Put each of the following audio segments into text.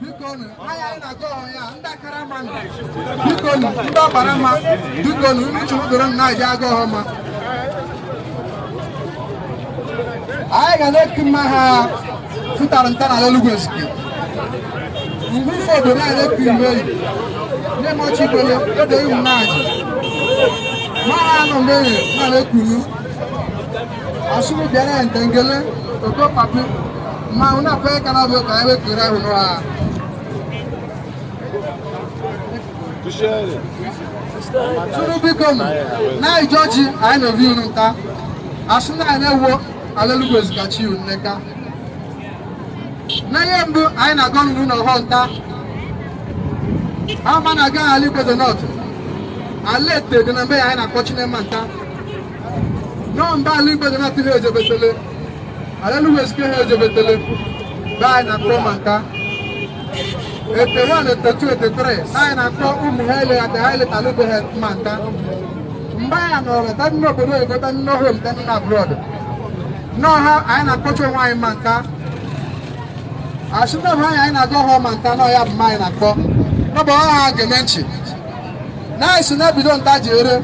Biko nụ, anyị na-agụ ọhụrụ ya, ndị akara mma nụ. Biko nụ, ndị ọgbara mma. Biko nụ, ndị chụrụ m na-eji agụ ọhụrụ mma. Anyị ga na-eku mma ha fụtara nta na Enugu Ezike. Mgbe ụfọdụ na-eku mgbe eyi. Nye m ọchị ikwele, ede iwu na-ajị. Ma ha nọ mgbe enyi na-ekunu. Asụrụ bịara ya ntengele, oko papi. Ma unu akwenye ka na ọ bụ ka anyị wekere ahụ n'ụra. Tụrụ biko nụ, na-eje ọjị anyị na-evi unu nta. Asụ na anyị na-ewo ala Enugu Ezike chi unu nneka. N'ihe mbụ anyị na-aga ọnụ n'ụlọ ọhụụ nta. Ama na-aga ala Igbo North. Ala ete dị na mbe anyị na-akpọ Chinema nta. Nọọ mba ala Igbo North ha ejebetele. Ala Enugu Ezike ha ejebetele. Be anyị na-akpọ ma nta. Ete 1, ete 2, ete 3. Anyị na-akpọ ụmụ ha ele ate ha eleta alụbe ha ma nta. Mgbe anyị nọrọ ta ndị obodo oyibo ta ndị home ta ndị abroad. Nọọ ha anyị na-akpọcha onwe anyị ma nta. Asị na anyị anyị na-aga ọhụụ ma nta nọ ya bụ mma anyị na-akpọ. N'ọbụ ha ga-eme nchi. Na-esi na-ebido nta ji ere.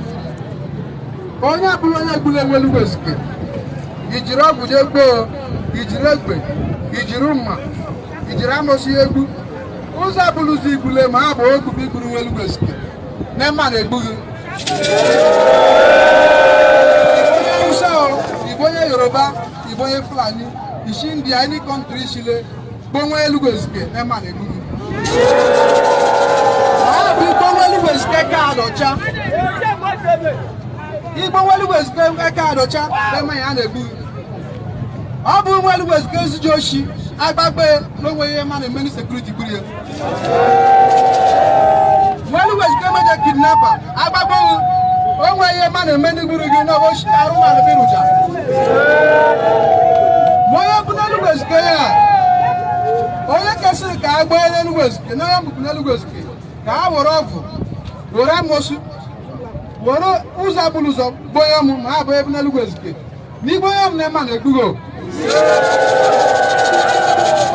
Onye abụrụ onye gburu enwe Enugu Ezike. Ijiri ọgwụ jee gboo, ijiri egbe, ijiri mma, ijiri amụsị egbu. Ụzọ abụrụ ụzọ igbule ma ha bụ ogbugbu igburu nwe Enugu Ezike. N'ema na-egbu gị. Onye Hausa o, Igbo onye Yoruba, Igbo onye Fulani, isi India, any country isile, gbonwe Enugu Ezike, n'ema na-egbu gị. Ọ bụ igbo nwe Enugu Ezike ka adọcha. Igbo nwe Enugu Ezike ka adọcha, n'ema ya na-egbu gị. Ọ bụ nwe Enugu Ezike eziji oshi, agbagbe n'onwe ihe ma na-emeni security gburu ya. Nwe Enugu Ezike meje kidnapper, agbagbe onwe ihe ma na-emeni gburu gị n'ọbụ oshi arụmanụ birụcha. Ma onye bụ n'Enugu Ezike ya, onye kesịrị ka a gbaa n'Enugu Ezike, na onye mbụbụ n'Enugu Ezike, ka a were ọgwụ, were amosu, were ụzọ abụrụ ụzọ gbuo ya mụ ma ha bụ ebe n'Enugu Ezike. N'igbo onye m na-ema na-egbugo.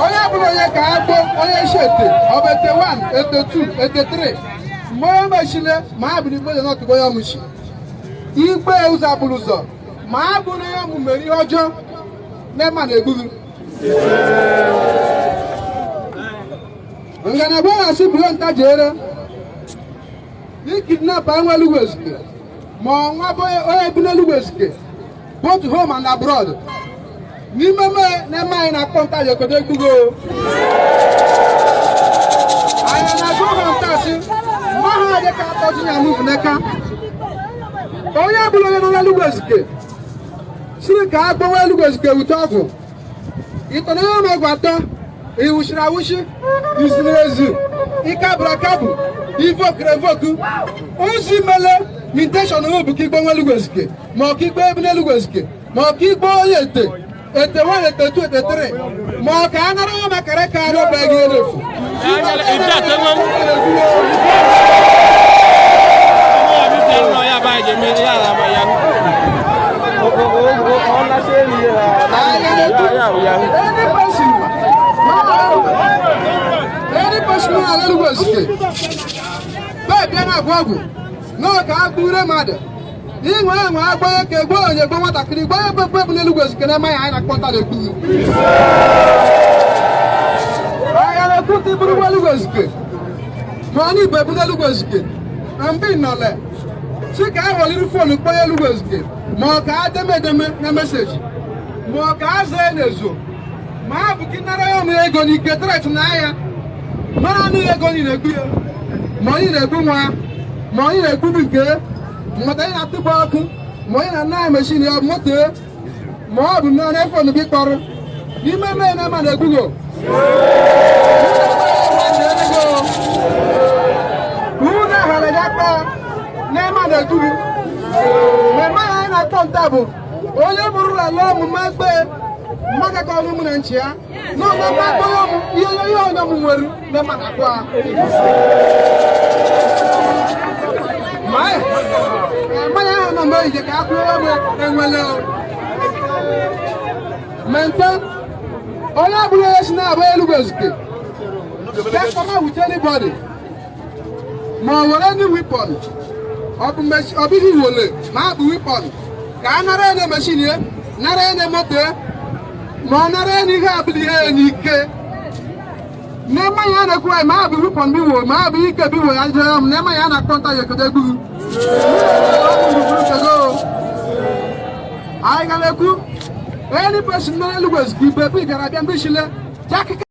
Onye abụrụ onye ka a gbuo onye isi ete, ọ bụ ete 1, ete 2, ete 3. Mgbe onye mechile ma ha bụ n'igbo dị n'ọtụgbo ya ọmụchi. Igbe ụzọ abụrụ ụzọ ma ha bụ na ya mụ mere ihe ọjọọ na-ema na-egbu gị. Ngalaba na-asị bụrụ nta jere ikidnap nwa Enugu Ezike ma ọ nwa bụ onye bi n'Enugu Ezike both home and abroad. N'ime mee na-eme anyị na-akpọ nta jekodo egbugo. Anyị na-agụ ha nta sị mma ha dị ka atọ ji ya move n'aka. Onye ọbụla onye nọ n'Enugu Ezike siri ka a gbawa Enugu Ezike wute ọgwụ. Ịtọ na onye ọgwụ atọ iwuchiri awuchi iziri ezu ịkaburu akabụ ivokuru evoku ozi mele intention bụ ka igbo nwe Enugu Ezike ma ọ ka igbo ebe n'Enugu Ezike ma ọ ka igbo onye ete ete 1 ete 2 ete 3 ma ọ ka a nara ya makara ka arụ ọbụla gị n'efu. Any person who ala Enugu Ezike bẹ́ẹ̀ bịa na-agwụ ọgwụ n'oge ka a gbure mmadụ inwe enwe agbanye ka egbo onye gbo nwatakịrị gbanye ebe egbe bụ n'Enugu Ezike na amaghị anyị na-akpọta na-egbu agha na-ekwu ntị bụrụ Enugu Ezike ma ọ na ibe bụ n'Enugu Ezike na mgbe nọle si ka a ghọliri phone kpọnye Enugu Ezike ma ọ ka a deme edeme na message ma ọ ka a zaa n'ezo ma a bụ ka nara ya ọmụ ego n'ike threat na ahịa mara anụ ego onye na-egbu ya ma onye na-egbu nwa ma onye na-egbu bụ nke mata onye na-atụba ọkụ ma onye na-ana machine ya moto ma ọ bụ na phone gị kpọrọ n'ime mee na ama na-egbugo. Unu ahara ya kpọọ n'ema na-egbu gị. Mmemme anyị na-akpọ nta bụ onye bụrụ ala omume gbe mmadụ ka ọnụ mụ na nchi ya na ọmụma akpọrọ ọmụ ihe ihe onye mụ nwere n'ema na-akpọ ha. Mmanya ahụ nọ mgbe ije ka akpụrụ ọmụ enwele o. Mente onye abụrụ onye si na-abụ Enugu Ezike Just come out with anybody ma ọ were any weapon, ọ bụ ọ bụghị iwole ma a bụ weapon ka a nara ya na machine ya, nara ya na moto ya, ma ọ nara ya na ihe abụla ihe ya n'ike n'ema ya na-ekwu anyị, ma a bụ weapon bụ iwo, ma a bụ ike bụ iwo ya jere m n'ema ya na-akpọ nta ya ekodo egbughị. Anyị gara ekwu any person nọ n'Enugu Ezike ibe ebe ị bịara abịa ndị chile jakịka.